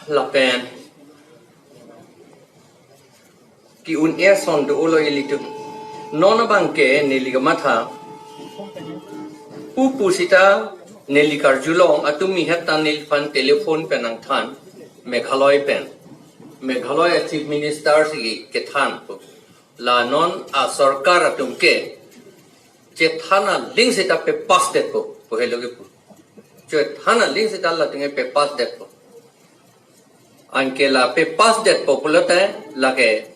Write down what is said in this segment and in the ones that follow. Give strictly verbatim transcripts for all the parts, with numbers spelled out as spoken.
Lapen ki-un-e ason do-olo ilitum. Non abangke neli kamatha pupu sita neli karjulong atum mihet ta neliphan telephone pen nangthan, Meghalaya pen. Meghalaya Chief Minister si kethan pu. La non a sorkar atum ke chethan aling sita pepass detpo, pu helo kipu. Chethan aling sita latum ke pepass detpo. Anke la pepass detpo pulote lake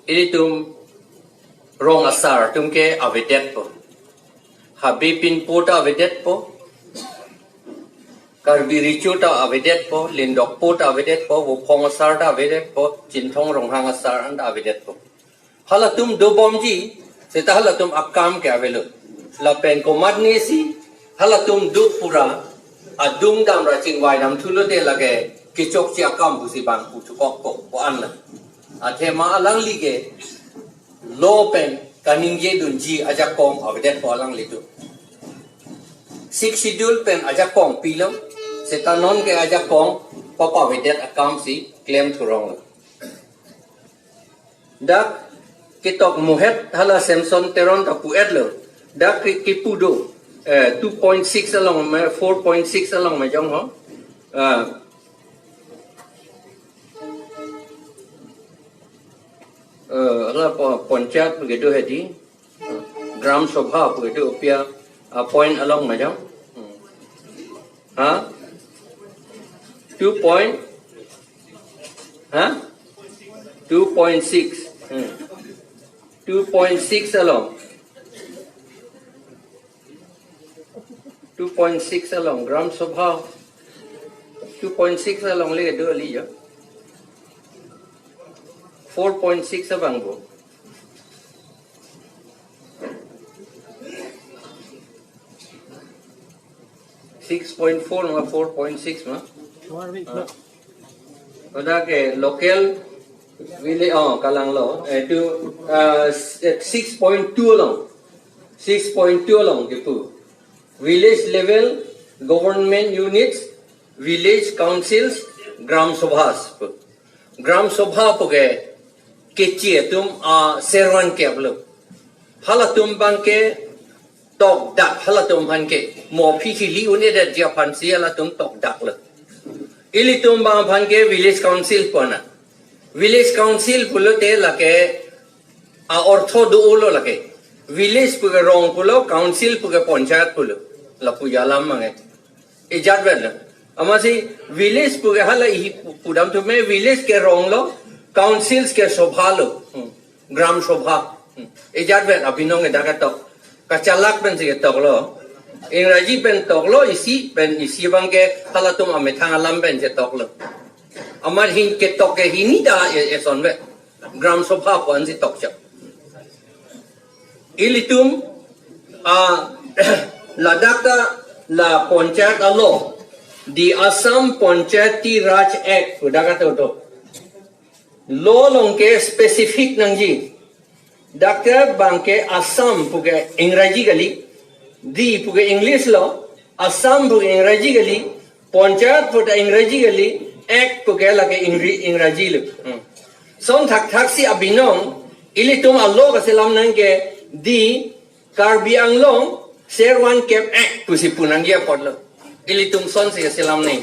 ilitum rong asar atum ke avedetpo. Habe Pinpo ta avedetpo. Karbi Recho ta avedetpo, Lindokpo ta avedetpo, Vophong asar ta avedetpo, Chinthong Ronghang asar an ta avedetpo. Halatum dobomji, seta halatum akam ke avelo. Lapen komatnesi, halatum do pura, adung dam ra chingvai dam thulo de lake, kechokche akam pusi bang puchukok ko, ko an la. Athema alangli ke, lo pen, kaningje dunji ajakong avedetpo alanglitum. Sixth Schedule pen ajakong pilo, seta non ke ajakong, papavedet akam si, klem thurong lo. Dak ketok muhet hala Samson Teron ta pu-et lo. Dak ke kipu do. Eh, two point six along me, four point six along me jong ho. Ah. Eh, hala po-, ponchayat pu kedo hedi. Gram Sabha pu kedo pia, ah, point along me jong. Hmm. Ha? Two point? Ha? Two point six. Hmm. Two point six along. Two point six along. Gram Sabha. Two point six along le do ali jo. Four point six abang bo. Six point four ma, four point six ma? Pada ke local village, oh, kalang lo. Eh, tu, ah, s-, eh, six point two along. Six point two along kipu. Village level government units, village councils, Gram Sabhas pu. Gram Sabha pu ke kechi atum, ah, servan ke aplo. Halatum abang ke tokdak, halatum aphan ke mo phi hili un-edet ji aphan si halatum tokdak lo. Ilitum abang aphan ke village council pu ana. Village council pulote lake a-ortho do-olo lake. Village pu ke rong pulo, council pu ke ponchayat pulo. Lapu alam mange. Ejat vet lo. Amatsi village pu ke hala ihi pu-, pudam thume village ke rong lo, councils ke sabha lo. Hmm. Gram Sabha. Hmm. Ejat vet abinong edak ketok. Kachalak pen si ketok lo. Ingraji pen tok lo, isi pen isi abang ke halatum amethang alam pen si tok lo. Amat hin ketok ke hini ta e-, eson vet. Gram Sabha pu an si tokchok. Ilitum, ah, ladak ta la ponchayat alo, the Assam Panchayati Raj Act, pu dak ato to. Law along ke specific nangji. Dak ke abang ke Assam pu ke Ingraji kali, the pu ke English lo, Assam pu ke Ingraji kali, Panchayat pu ta Ingraji kali, Act pu ke lake Ingri-, Ingraji lo. Hmm. Son thakthak si abinong, ilitum a-law kaselam nang ke the Karbi Anglong Servan Kep Act pusi pu nangji apotlo. Ilitum son si kaselam nang.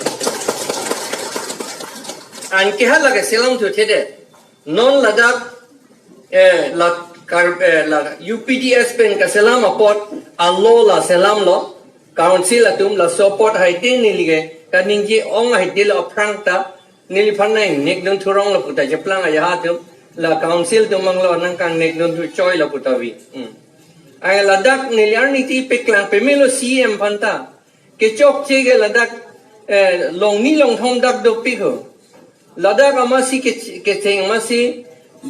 Anke hala kaselam thuthedet. Non ladak, eh, la Kar-, eh, la U P D S pen kaselam apot a-law la selam lo, council atum laso apot haite neli ke kaningje ong haite lo aphrang ta, neliphan nangnek dun thurong lo pu ta cheplang aja atum, la council atum manglo nangkangnek dun thu choi lo pu ta vi. Hmm. Ai ladak neli arni ti peklang pemelo C M aphan ta. Kechokche ke ladak, eh, longni longthom dak dopik ho. Ladak amatsi ke-, kecheng amatsi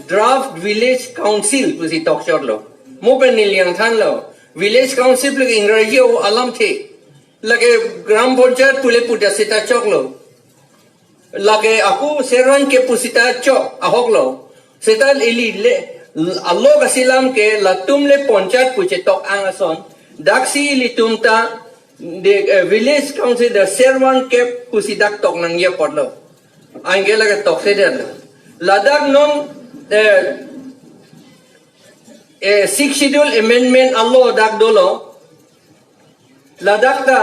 draft village council pusi tokchor lo. Mo pen neli nangthan lo. Village council pu ke Ingraji o alamthe. Lake Gram Panchayat pu le pu ta seta chok lo. Lake ako Servan Kep pu seta chok ahok lo. Seta ili le a-law kaselam ke latum le ponchayat pu chetok ang ason. Daksi ilitum ta the, eh, village council the Servan Kep pusi dak tok nangji apotlo. Anke lake toksedet. Ladak non, eh, eh, Sixth Schedule Amendment a-law dak dolo. Ladak ta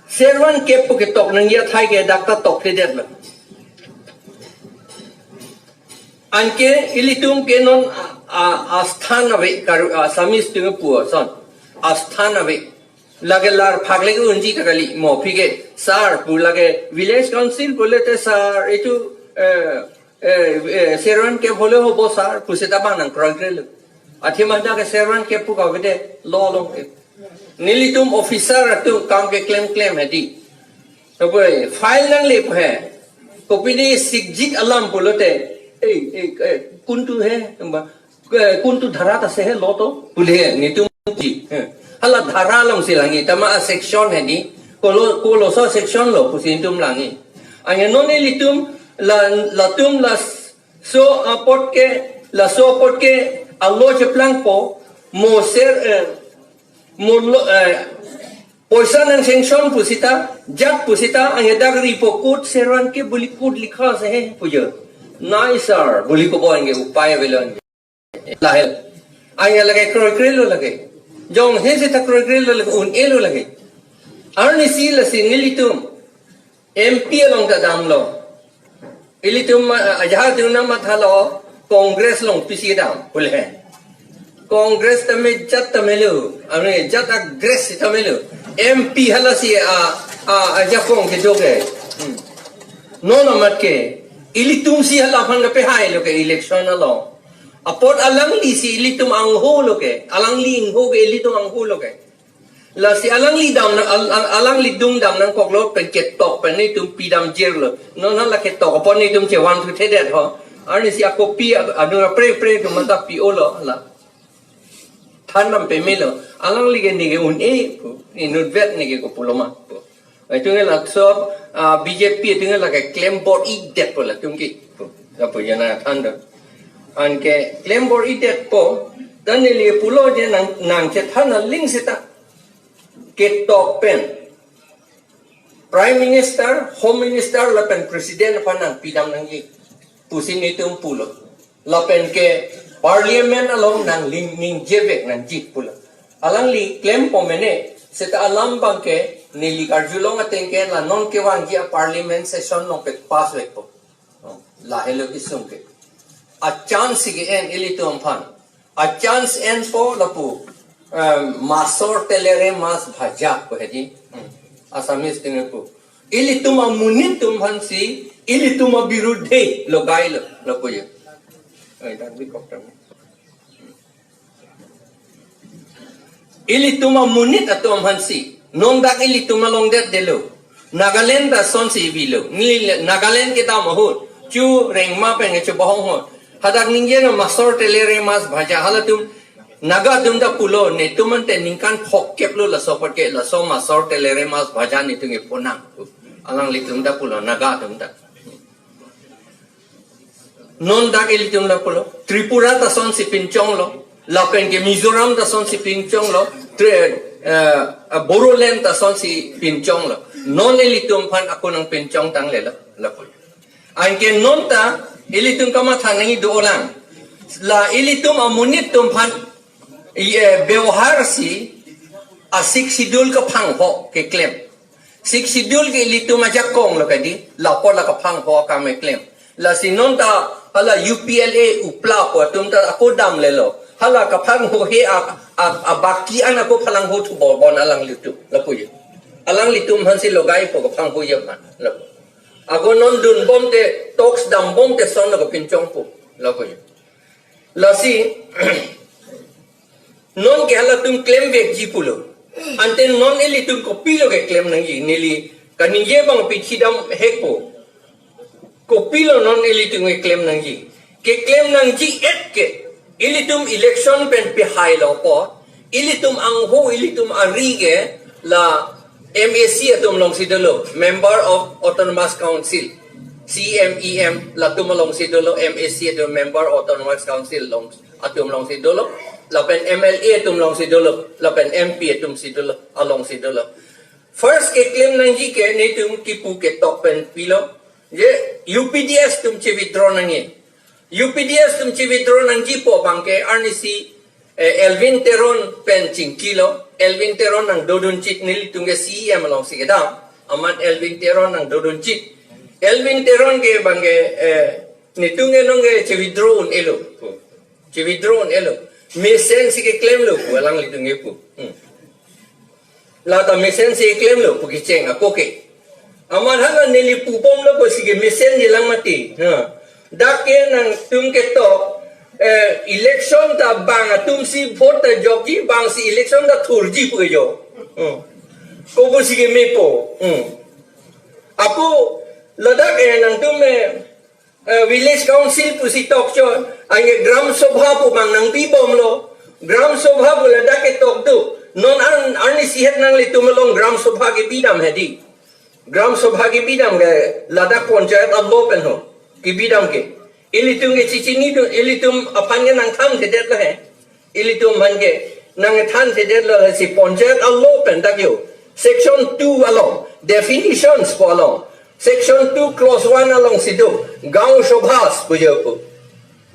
servan kep pu ketok nangji athai ke dak ta toksedetlo. Anke ilitum ke non a, a, asthan ave, Kar-, Assamese atum pu ason. Asthan ave. Lake larphak le unji ta kali, mo aphi ke sir pu, lake village council pule te sir itu, eh, eh, eh, servan kep hole hobo sir pu seta bang nangkroikre lo. Athema dak ke servan kep pu kave de, law along ke. Nelitum officer atum kam ke klemklem hedi. Apoi file nangle pu he. Kopine sikjit alam pulote, "Eh, eh, eh, kuntu he?" Ba, eh, kuntu dhara ta ase he law to? Pule netum ji. Eh. Hala dhara alongsi langji, tama a-section hedi. Kolo, koloso section lo pusi netum langji. Anke non ilitum la, latum laso apot ke, laso apot ke a-law cheplangpo, mo ser, eh, mo lo, eh, poisa nang-sanction pu seta, jat pu seta, anke dak ripo court servan ke buli court likha ase he pu jo. Nai sir, buli kobo anke upai avelo anke. Lahel. Anke lake kroikre lo lake. Jonghe seta kroikre lo lake, un-e lo lake. Arnisi lasi nelitum M P along ta damlo. Ilitum ma-, ajahak atum nangmathalo, Congress along pisi dam, pule. Congress tame jat tame lo, ame jat a-Congress tame lo. M P halasi a, a, ajakong kedo ke. Hmm. Non amat ke, ilitum si hala aphan kapehai lo ke election along. Apot alangli si ilitum angho lo ke, alangli ingho ke ilitum angho lo ke. Lasi alangli dam na, al-, al-, alanglitum dam nangkoklo pen ketok pen netum pidam jirlo. Non hala ketok apot netum chevan thuthedet ho. Arnisi akopi a-, anura pre pre atum anta pi-olo la. Than dam pemelo. Alangli ke neke un-e pu, inutvet neke kopulo ma pu. Itum ke laso, ah, B J P itum ke lake klem bor-idetpo latum ke pu. Lapu jana than do. Anke klem bor-idetpo, ta neli pulo je nang, nangchethan aling seta ketok pen Prime Minister, Home Minister lapen President aphan nangpidam nangji pusi netum pulo. Lapen ke Parliament along nangling ningjevek nangji pulo. Alangli klempo mene, seta alam abang ke neli karjulong ateng ke la non kevangji a-Parliament session along pek pass vekpo. Oh, lahelo kesung ke. A-chance ke-en ilitum aphan. A-chance enpo lapu, em, masor telere mas bhaja pu hedi. Hmm. Assamese atum pu. Ilitum amonit atum aphansi, ilitum abirudhe logailo, lapu jo. Oi, dak bi kok tam. Ilitum amonit atum aphansi. Non dak ilitum along detdetlo. Nagaland ta asonsi vilo. Neli Nagaland kedam ahut. Chu rengma pen ke chu bohong ahut. Hadak ningjelo masor telere mas bhaja. Halatum Naga atum ta pulo, netum ante ningkan phongkep lo laso apot ke, laso masor telere mas bhaja netum ke ponang. Alanglitum ta pulo, Naga atum ta. Non dak ilitum ta pulo, Tripura ta asonsi pinchonglo, lapen ke Mizoram ta asonsi pinchonglo, Tri-, eh, eh, Bodoland ta asonsi pinchonglo. Non ilitum aphan ako nangpinchong tanglelo, lapu. Anke non ta, ilitum kamatha nangji do-olang. La ilitum amonit atum aphan, i, eh, bebohar si, a-Sixth Schedule kaphangho keklem. Sixth Schedule ke ilitum ajakong lo kadi, lapu la kaphangho akam keklem. Lasi non ta hala U P L A upla pu atum ta ako damlelo. Hala kaphangho he a, a, abaki an ako phalangho thu bobon alanglitum. Lapu jo. Alanglitum aphansi logaipo kaphangho aphan. Lapu. Ako non dunbom te, talks dambom te ason lo kapinchongpo. Lapu jo. Lasi, non ke halatum klemvekji pulo. Ante non ilitum kopilo keklem nangji, neli kaningje abang pichidam hekpo. Kopilo non ilitum keklem nangji. Keklem nangji-et ke, ilitum election pen pehailo apot, ilitum angho, ilitum ari ke la M A C atum alongsi dolo, Member of Autonomous Council, C M E M, latum alongsi dolo, M A C atum, Member Autonomous Council along, atum alongsi dolo, lapen M L A atum alongsi dolo, lapen M P atum si dolo, alongsi dolo. First keklem nangji ke netum kipu ketok pen pilo, Je U P D S atum che-withdraw nangji. U P D S atum che-withdraw nangji pu abang ke arnisi, eh, Elwin Teron pen chingkilo. Elwin Teron nangdodunchit, nelitum ke C E M alongsi kedam. Amat Elwin Teron nangdodunchit. Elwin Teron ke abang ke, eh, netum ke nonke che-withdraw un-elo. Che-withdraw un-elo. Mesensi keklemlo pu alanglitum ke pu. Hmm. Lata mesensi keklemlo pu kecheng ako ke. Amat hala neli pubomlo pusi ke mesenji lang mati. Ha. Dak ke nangtum ketok, eh, election ta bang atumsi vote ta jokji, bangsi election ta thurji pu ke jo. Hmm. Ko pusi ke mepo. Hmm. Ako ladak, eh, nangtum, eh, eh, village council pusi tokchot, anke Gram Sabha pu abang nangbibomlo. Gram Sabha pu ladak ketok do. Non an, arnisi het nanglitum along Gram Sabha kebidam hedi. Gram Sabha kebidam ke ladak panchayat alo pen ho. Kebidam ke. Ilitum ke chichinidun, ilitum aphan ke nangthanthedetlo he. Ilitum aphan ke nangthanthedetlo, lasi panchayat alo pen dak jo. Section two along, definitions pu along. Section two clause one alongsi do, Gaon Sabhas pu jo pu.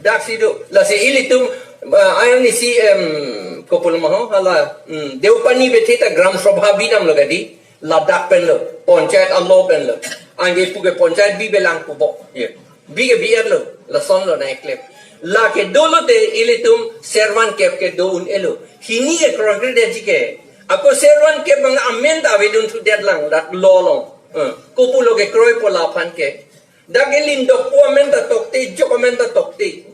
Daksi do, lasi ilitum, ah, arnisi, em, kopul maho, hala, hmm, Deopani bethe ta Gram Sabha bidamlo kedi, ladak penlo, panchayat alo penlo. Anke pu ke panchayat bibelang pupo. Ye. Bi ke bi-etlo, lasonlo nangkeklem. Lake dolo te ilitum servan kep ke do un-elo. Hini ke kroikre detji ke. Ako servan kep abang amen ta avedun thudetlang dak law along. Eh, kopulo ke kroipo laphan ke. Dak ke lindokpo amen ta tokte, jok amen ta tokte.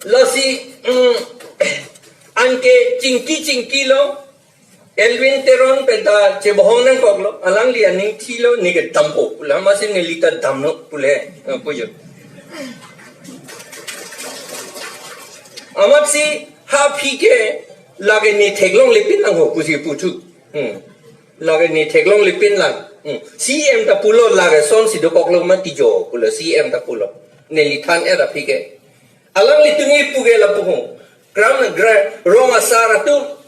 Lasi, mm, anke chingki chingkilo, Elwin Teron pen ta chebohong nangkoklo, alangli aning thilo, ne ke dampo, pule, amatsi neli ta damnon, pule, eh, pujo. Amatsi ha aphi ke lake ne theklongle pin lang ho pusi puthu. Hmm. Lake ne theklongle pin lang. Hmm. C E M ta pulo lake sonsi dokoklo mati jo, pule C E M ta pulo. Neli than-et aphi ke. Alanglitum ke pu ke lapu ho. Kram gra-, rong asar atum,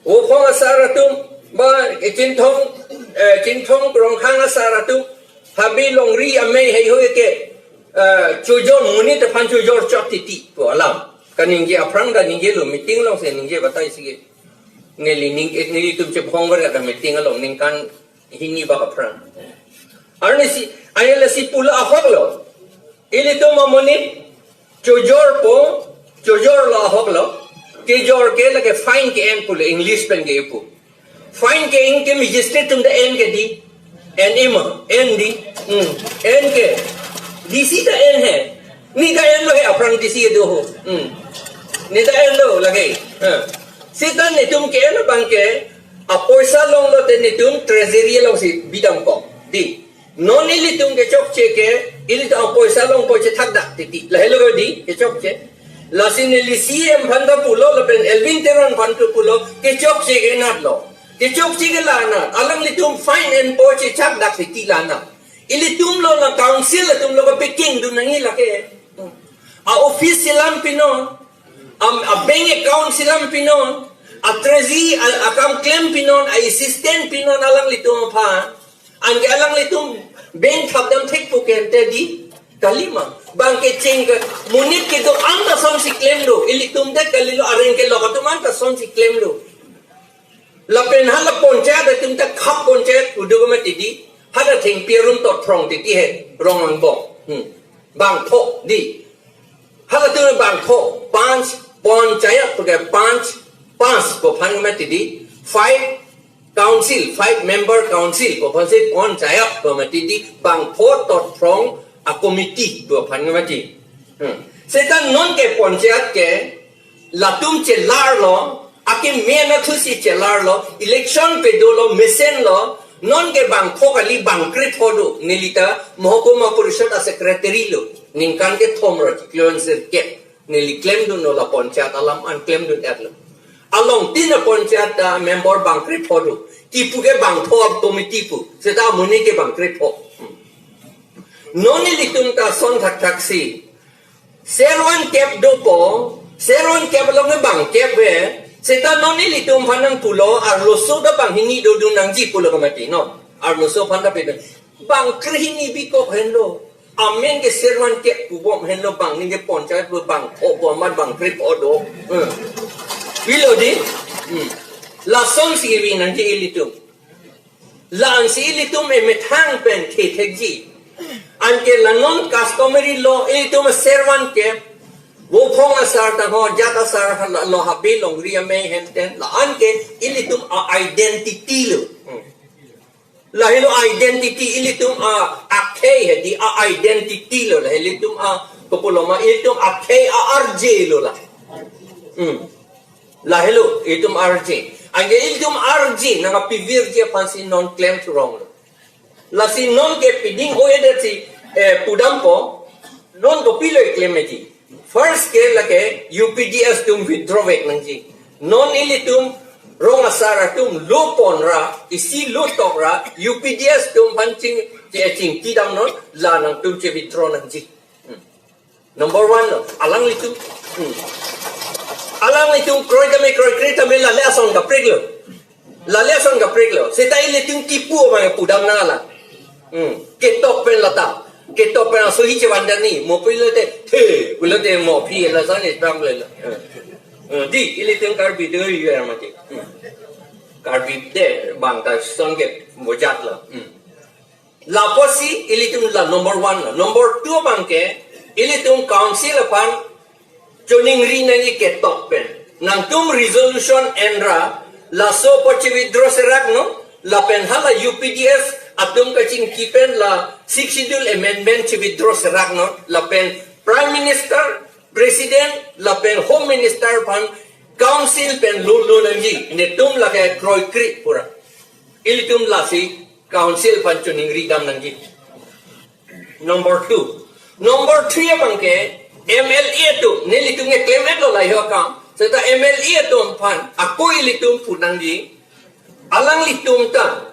Wophong asar atum, ba, eh, Chinthong, eh, Chinthong Rongkhang asar atum, Habe Longri amei heihui ke, eh, chojor monit aphan chojor chot titi pu alam. Kaningje aphrang ta ningjelo, meeting alongsi ningje batai sige. Neli ning, eh, nelitum chebohong ver ka meeting along ningkan hini bak aphrang. Arnisi, ayala si pulo ahoklo. Ilitum amonit chojorpo, chojorlo ahoklo. Kejor ke lake fine ke-en pulo, English pen ke-en pu. Fine ke-en ke magistrate atum ta en ke di. En ima, en di. Hmm. En ke. D C ta en he. Ne ta enlo he, aphrang D C do ho. Hmm. Ne ta enlo lake. Ha. Seta netum ke-en abang ke, apoisa longlo te netum treasury alongsi bidamkok. Di. Non ilitum kechokche ke, ilitum apoisa longpo chethakdak titi. Lahelo di, kechokche. Lasi neli C E M aphan ta pulo, lapen Elwin Teron aphan ta pulo, kechokche ke natlo. Kechokche ke la nat. Alanglitum fine enpo chethakdak titi la nat. Ilitum lo la council atum lo kapekingdun nangji lake. A office selam pinon, am, a bank account selam pinon, a treasury, a, akam klem pinon, a assistant pinon alanglitum aphan. Anke alanglitum bank thapdam thekpo ke ante di kalima. Bang kecheng ke monit kedo-an ta sonsi klemlo. Ilitum det kalilo, areng kelok atum an ta sonsi klemlo. Lapen hala panchayat atum ta khap panchayat pu do mati di. Hala thengpi arum tot phrong titi he. Rong angbong. Hmm. Bangpho di. Halatum bangpho, panch, panchayat pu ke panch, panch pu aphan mati di, five council, five member council pu aphansi panchayat pu mati di, bangpho tot phrong a committee pu aphan mati. Hmm. Seta non ke panchayat ke latum chelarlo, akeme anatthusi chelarlo, election pedolo, mesenlo, non ke bangpho kali, bangkrepho do, neli ta mohokuma porishad a secretary lo, ningkan kethom ra chiklo sirkep, neli klemdunlo la panchayat alam an klemdun-etlo. Along tin a panchayat ta member bangkrepho do, kipu ke bangpho a committee pu, seta amonit ke bangkrepho. Hmm. Non ilitum ta son thakthaksi, servan kep dopo, servan kep along ke bangkep ve, seta non ilitum aphan nangpulo, arloso ta banghini dodun nangji pulo ke mati, no? Arloso aphan ta pedun. Bang krehini bikok henlo. Amen ke servan ke pubom henlo, bang ningje ponchai pu bang pho bom mat bang kri pho do. Hmm. Pilo di. Hmm. Lasonsi kevi nangji ilitum. La-ansi ilitum emethang pen thethekji. Anke la non customary law ilitum servan ke. Vophong asar ta ho, jat asar ha la, lo habe longri amei henten. La-anke ilitum a-identity lo. Hmm. Lahelo identity ilitum a, akhei hedi a-identity lo, lahelo ilitum a, kopuloma ilitum akhei a-arje lo la. Hmm. Lahelo ilitum arje. Anke ilitum arje nangkapivirji aphansi non klem thurong lo. Lasi non ke piding o-edet si, eh, pudampo, non kopilo klem eji. First ke lake U P D S atum withdraw vek nangji. Non ilitum rong asar atum lo ponra, isi lo tokra, U P D S atum aphan ching, che-, chingki damnon, la nangtum che-withdraw nangji. Hmm. Number one lo, alanglitum. Hmm. Alanglitum kroi tame kroi kre tame lale ason kaprek lo. Lale ason kaprek lo. Seta ilitum kipu abang pudam nang alang. Hmm. Ketok pen lata. Ketok pen aso hi chevan dani. Mo pulote, the, pulote mo phi la son is bang lo. Hmm. Hmm. Di, ilitum Karbi do yu ya mati. Hmm. Karbi de bang ta son ke bojat lo. Hmm. Lapusi ilitum la number one lo. Number two abang ke, ilitum council aphan choningri nangji ketok pen. Nangtum resolution enra, laso apot che-withdraw serak non, lapen hala U P D S atum kachingki pen la Sixth Schedule amendment che-withdraw serak non, lapen Prime Minister, President, lapen Home Minister aphan council pen lo lo nangji, netum lake kroikre pura. Ilitum lasi council aphan choningri dam nangji. Number two. Number three abang ke M L A atum, nelitum ke klem-et lo lahei akam. Seta M L A atum aphan, ako ilitum pu nangji, alanglitum ta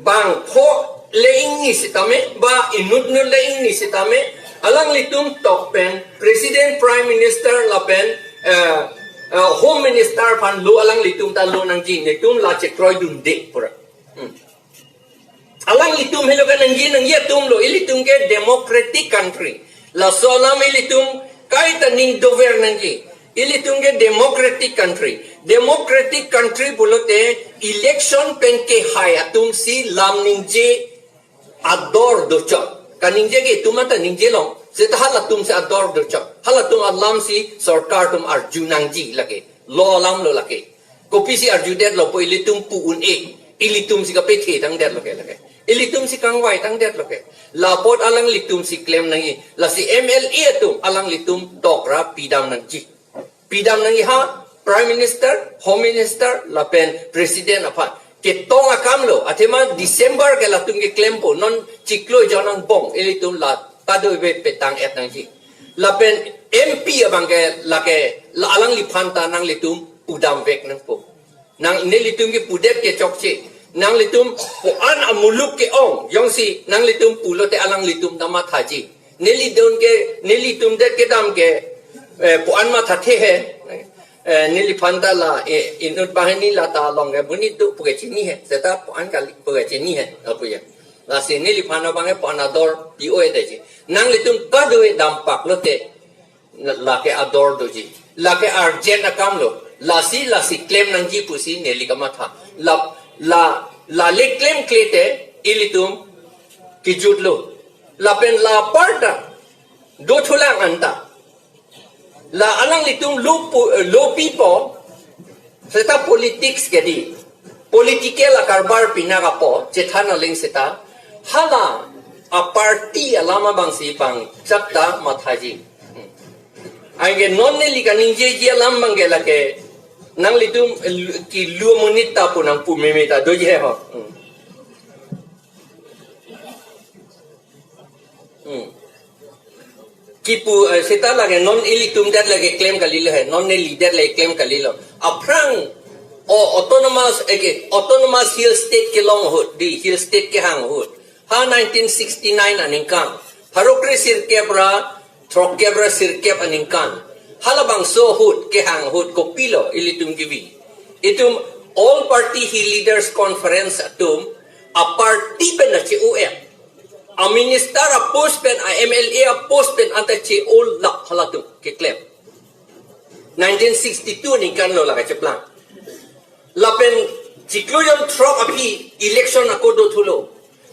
bang pho le ingni sitame, ba inut nut le ingni sitame, alanglitum tok pen, President, Prime Minister lapen, eh, eh, Home Minister aphan lo alanglitum ta lo nangji, netum la chekroidunde pura. Hmm. Alanglitum helo ke nangji nangji atum lo, ilitum ke democratic country. Laso alam ilitum kaita ning dover nangji. Ilitum ke democratic country. Democratic country pulote election pen kehai atum si lam ningje ador dochot. Kaningje ke itum anta ningje long. Seta halatum si ador dochot. Halatum alam si sorkar atum arju nangji lake. Law alam lo lake. Kopisi arjudet lo pu ilitum pu un-e. Ilitum si kapethe tangdet lo ke lake. Ilitum si kangvai tangdet lo ke. La apot alanglitum si klem nangji. Lasi M L A atum alanglitum tokra pidam nangji. Pidam nangji ha Prime Minister, Home Minister, lapen President aphan. Ketong akam lo, athema December ke latum ke klempo, non chiklo jon angbong, ilitum la kadokave petang-et nangji. Lapen M P abang ke lake, la alangliphan ta nanglitum pudam vek nangpo. Nang nelitum ke pudet ke chokche. Nanglitum puan amuluk ke-ong. Jongsi nanglitum pulote alanglitum ta mathaji. Neli don ke, nelitum det kedam ke, eh, puan mathathe he. Eh, neliphan ta la, eh, inut banghini lata long ke bunit tu puke chini he. Seta puan kali puke chini he. Apu ya. Lasi neliphan abang ke puan ador pi-o-edet ji. Nanglitum kadokave dampak lote. Lake ador doji. Lake urgent akam lo. Lasi, lasi klem nangji pusi neli kamatha. La, la, lale klemkle te ilitum kejut lo. Lapen la apar ta dothulang anta. La alanglitum lo pu, eh, lo pipo. Seta politics ke di. Political akarbar pina kapo, chethan aling seta. Hala a-party alam abang si bang chakta mathaji. Anke non neli kaningjeji alam abang ke lake. Nanglitum, eh, ke lu monit ta pu nangpu meme ta doji he ho. Hmm. Hmm. Kipu, eh, seta lake non ilitum det lake klem kalilo he, non neli det lake klem kalilo. Aphrang o autonomous, eh, ke, autonomous hill state kelong ahut, di hill state kehang ahut. Ha nineteen sixty-nine aningkan. Pharo kre sirkep ra, throkkep ra sirkep aningkan. Halabangso ahut, kehang ahut, kopilo, ilitum kevi. Itum All Party Hill Leaders Conference atum, A party pen a che-o-et, a minister a post pen, a M L A a post pen anta che-olap halatum keklem. Nineteen sixty-two aningkan lo lake cheplang. Lapen chiklo jon throk aphi election ako do thulo.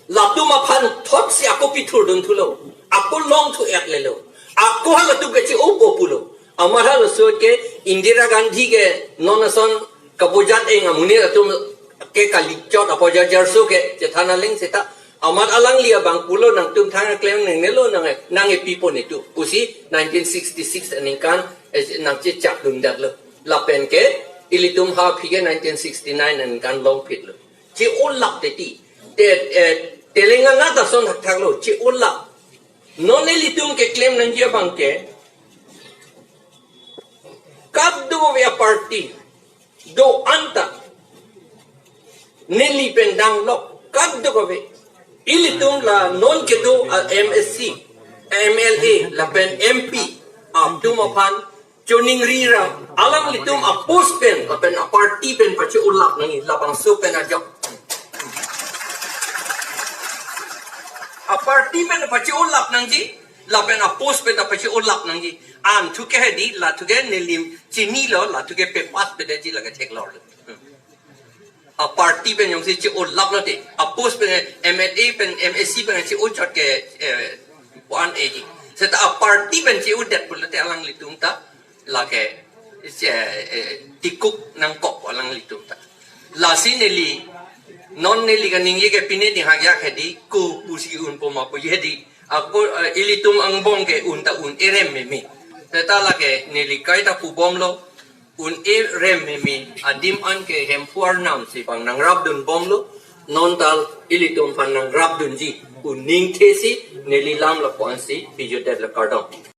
Latum aphan thotsi ako pithurdun thulo. Ako longthu-et lelo. Ako halatum ke che-opo pulo. Amat halaso ke Indira Gandhi ke non ason kabojat eng amonit atum ke kalichot apo jarjarso ke chethan aling seta amat alangli abang pulo, nangtum thang klem nangnelo, nang nang-epipo netu pusi nineteen sixty-six aningkan, eh, nangchechakdundetlo. Lapen ke ilitum ha aphi ke nineteen sixty-nine aningkan longphitlo. Che-olap teti. Te, eh, Telangana ta ason thakthaklo, che-olap. Non ilitum keklem nangji abang ke kadokave a party do-an ta neli pen danglok, kadokave. Ilitum la non kedo a M A C, M L A lapen M P atum aphan choningri ra, alanglitum a post pen lapen a party pen pache-olap nangji, labangso pen ajok. A party pen pache-olap nangji, lapen a post pen pache-olap nangji. An thu ke hedi, la thu ke nelim chinilo, la thu ke pepas pedetji lake theklor. A party pen jongsi che-olaplo te, a post pen M L A pen M A C pen che-ochot ke, eh, one A G. Seta a party pen che-odet pulote alanglitum ta lake, eh, eh, tikuk nangkok alanglitum ta. Lasi neli, non neli kaningje ke pine dinghak ya hedi, ko pusi unpo ma pu hedi. Ako, eh, ilitum angbong ke un ta un-e rem meme. Seta lake neli kaita pubomlo, un-e rem meme, adim an ke Hemphu Arnam si bang nangrapdunbomlo, non ta ilitum aphan nangrapdunji pu ningthesi neli lam lapu-ansi pajutdetlo, kardom.